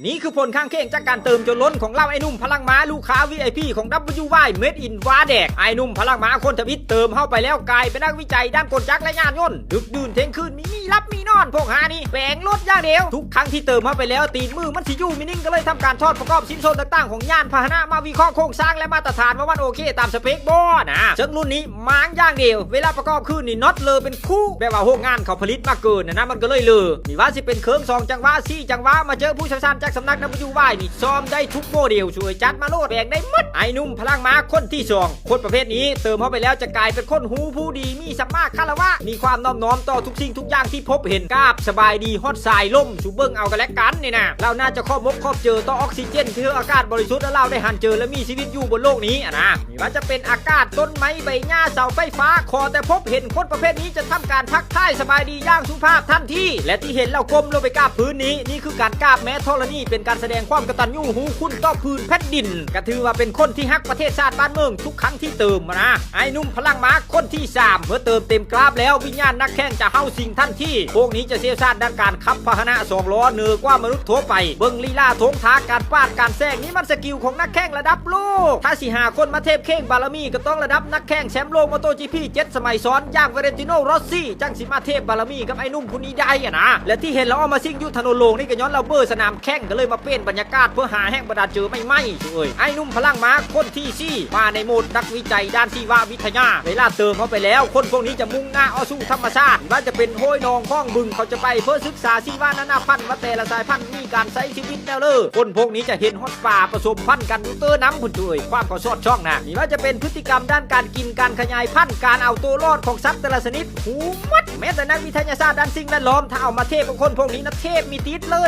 ນີ້ຄືຜົນຂ້າງເຄງຈາກການເຕີມຈົນລົ້ນຂອງເຫຼົ່າອ້າຍໜຸ່ມພະລັງມ້າ ລູກຄ້າ ວີໄອພີ ຂອງ WY Made in ວາແດກ. ອ້າຍໜຸ່ມພະລັງມ້າຄົນທຳອິດເຕີມເຂົ້າໄປແລ້ວ ກາຍເປັນນັກວິໄຈດ້ານກົນຈັກ ແລະ ຍານຍົນ. ດຶກດື່ນທ່ຽງຄືນມີມີຫຼັບມີນອນ ພວກຫານີ້ແປງລົດຢ່າງດຽວ. ທຸກຄັ້ງທີ່ເຕີມເຂົ້າໄປແລ້ວ ຕີນມືມັນຊິຢູ່ມີນິ່ງ ກໍເລີຍທຳການຖອດປະກອບຊິ້ນສ່ວນຕ່າງໆຂອງຍານພາຫະນະ ມາວິເຄາະໂຄງສ້າງ ແລະ ມາດຕະຖານວ່າມັນໂອເຄຕາມສະເປັກບໍ່ນະ. ເຊິ່ງລຸ້ນນີ້ ມ້າງຢ່າງດຽວ ເວລາປະກອບຄືນນີ້ ນັອດເລີເປັນຄູ່ ແບບວ່າໂຮງງານເຂົາຜະລິດມາເກີນນະ ມັນກໍເລີຍເລີ. ມີວ່າຊິເປັນເຄິ່ງສອງຈັງຫວະ ສີ່ຈັງຫວະ ມາເຈີຜູ້ຊ່ຽວຊານຈາກສຳນັກ WY ນີ້ ຊອມໄດ້ທຸກໂມເດວ ຊ່ວຍຈັດມາໂລດ ແປງໄດ້ໝົດ. ອ້າຍໜຸ່ມພະລັງມ້າຄົນທີສອງ ຄົນປະເພດນີ້ເຕີມເຂົ້າໄປແລ້ວຈະກາຍເປັນຄົນຮູ້ຜູ້ດີ ມີສຳມາຄາລະວະ ມີຄວາມນອບນ້ອມຕໍ່ທຸກສິ່ງທຸກຢ່າງທີ່ພົບເຫັນ. ກາບສະບາຍດີຮອດສາຍລົມ ສູ່ເບິ່ງເອົາກັນແລະກັນນີ້ນະ. ລາວໜ້າຈະຂອບມົກຂອບເຈີຕໍ່ອອກຊີເຈນ ທີ່ເຮັດໃຫ້ອາກາດບໍລິສຸດ ແລະ ລາວໄດ້ຫັນເຈີ ແລະ ມີຊີວິດຢູ່ບົນໂລກນີ້ອະນະ. ວ່າຈະເປັນອາກາດ ຕົ້ນໄມ້ ໃບຫຍ້າ ເສົາໄຟຟ້າ ຂໍແຕ່ພົບເຫັນຄົນປະເພດນີ້ຈະທຳການທັກທາຍສະບາຍດີຢ່າງສຸພາບທັນທີ ແລະ ທີ່ເຫັນແລ້ວກົ້ມລົງໄປກາບພື້ນນີ້ ນີ້ຄືການກາບແມ່ທໍລະນີ ເປັນການສະແດງຄວາມກະຕັນຍູຮູ້ຄຸນຕໍ່ພື້ນແຜ່ນດິນ ກະຖືວ່າເປັນຄົນທີ່ຮັກປະເທດຊາດບ້ານເມືອງທຸກຄັ້ງທີ່ເຕີມມານະ. ອ້າຍໜຸ່ມພະລັງມ້າຄົນທີສາມ ເມື່ອເຕີມເຕັມກຣາບແລ້ວ ວິນຍານນັກແຂ່ງຈະເຮົາສິງທັນທີ. ພວກນີ້ຈະຊ່ຽວຊານດ້ານການຂັບພາຫະນະສອງລໍ້ເໜືອກວ່າມະນຸດທົ່ວໄປ. ເບິ່ງລີລາໂທງທ່າການປາດການແຊງ ນີ້ມັນສະກິວຂອງນັກແຂ່ງລະດັບໂລກ. ຖ້າຊິຫາຄົນມາທຽບເຄງບາລະມີ ກໍຕ້ອງລະດັບນັກແຂ່ງແຊມໂລກ MotoGP ເຈັດສະໄໝຊ້ອນ ຢ່າງ Valentino Rossi ຈັ່ງຊິມາທຽບບາລະມີກັບອ້າຍໜຸ່ມຜູ້ນີ້ໄດ້ອະນະ. ແລະ ທີ່ເຫັນລາວອອກມາຊິງຢູ່ຖະໜົນໂລ່ງນີ້ ກໍຍ້ອນລາວເບີສະໜາມແຂ່ງ ກໍເລີຍມາປ່ຽນບັນຍາກາດເພື່ອຫາແຮງບັນດານເຈີໃໝ່ໆ. ອ້າຍໜຸ່ມພະລັງມ້າຄົນທີສີ່ ມາໃນໂໝດນັກວິໄຈດ້ານຊີວະວິທະຍາ. ເວລາເຕີມເຂົ້າໄປແລ້ວ ຄົນພວກນີ້ຈະມຸ່ງໜ້າອອກສູ່ທຳມະຊາດ ວ່າຈະເປັນຫ້ວຍໜອງຂອງບຶງ ເຂົາຈະໄປເພື່ອສຶກສາຊີວະນານາພັນ ວ່າແຕ່ລະສາຍພັນມີການໃຊ້ຊີວິດແນວເລີ. ຄົນພວກນີ້ຈະເຫັນຮອດປາປະສົມພັນກັນຢູ່ເຕີນ້ຳພຸ້ນເອີຍ ຄວາມເຂົາສອດຊ່ອງນະ. ນີ້ວ່າຈະເປັນພຶດຕິກຳດ້ານການກິນ ການຂະຫຍາຍພັນ ການເອົາໂຕລອດຂອງສັດແຕ່ລະຊະນິດ ຮູ້ໝົດ. ແມ້ແຕ່ນັກວິທະຍາສາດດ້ານສິ່ງແວດລ້ອມ ຖ້າເອົາມາທຽບກັບຄົນພວກນີ້ນະ ທຽບມີຕິດເລີຍ.